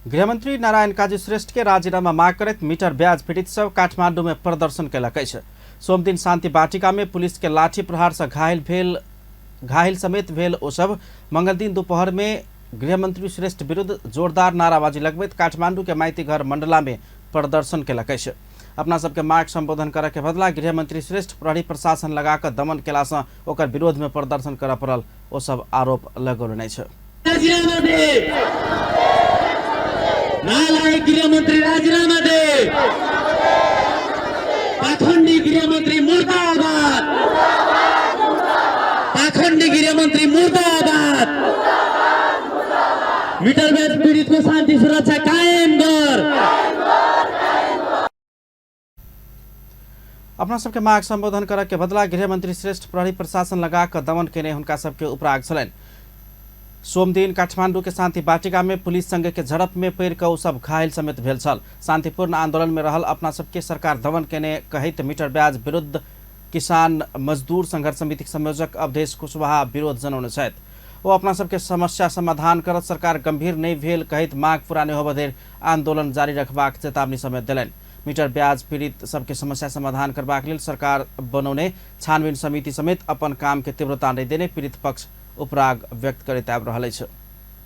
गृहमंत्री नारायण काजी श्रेष्ठ के राजीनामा माग करैत मीटर ब्याज पीड़ित सब काठमांडू में प्रदर्शन केलक अछि। सोमदिन शांति वाटिका में पुलिस के लाठी प्रहार से घायल समेत भेल ओ सब मंगलदिन दोपहर में गृहमंत्री श्रेष्ठ विरुद्ध जोरदार नाराबाजी लगबैत काठमांडू के माइती घर मंडला में प्रदर्शन केलक अछि। अपना सबके माग संबोधन करय के बदला गृहमंत्री श्रेष्ठ प्रहरी प्रशासन लगा कऽ दमन केला सँ ओकर विरोध में प्रदर्शन करय पड़ल ओ सब आरोप लगौलनि अछि। राजीनामा दे, नालायक गृहमन्त्री राजीनामा दे, पाखण्डी गृहमन्त्री मुर्दाबाद, पाखण्डी गृहमन्त्री मुर्दाबाद, मिटर ब्याज पीडितको शान्ति सुरक्षा कायम गर। अपना सबके माग संबोधन करय के बदला गृहमंत्री श्रेष्ठ प्रहरी प्रशासन लगा कऽ दमन केने हुनका सबके उपराग छलनि। सोमदिन काठमांडू के शांति वाटिका में पुलिस संग के झड़प में पड़ि कऽ ओ सब घायल समेत भेल छल। शांतिपूर्ण आंदोलन में रहल अपना सबके सरकार दमन केने कहैत मीटर ब्याज विरुद्ध किसान मजदूर संघर्ष समिति के संयोजक अवधेश कुशवाहा विरोध जनौने छथि। ओ अपना सबके समस्या समाधान करत सरकार गंभीर नहि भेल कहैत माग पूरा नहि होबय धरि आंदोलन जारी रखबाक चेतावनी समेत देलनि। मीटर ब्याज पीड़ित सबके समस्या समाधान करबाक लेल सरकार बनौने छानबीन समिति समेत अपन काम के तीव्रता नहि देने पीड़ित पक्ष उपराग व्यक्त करैत आबि रहल अछि।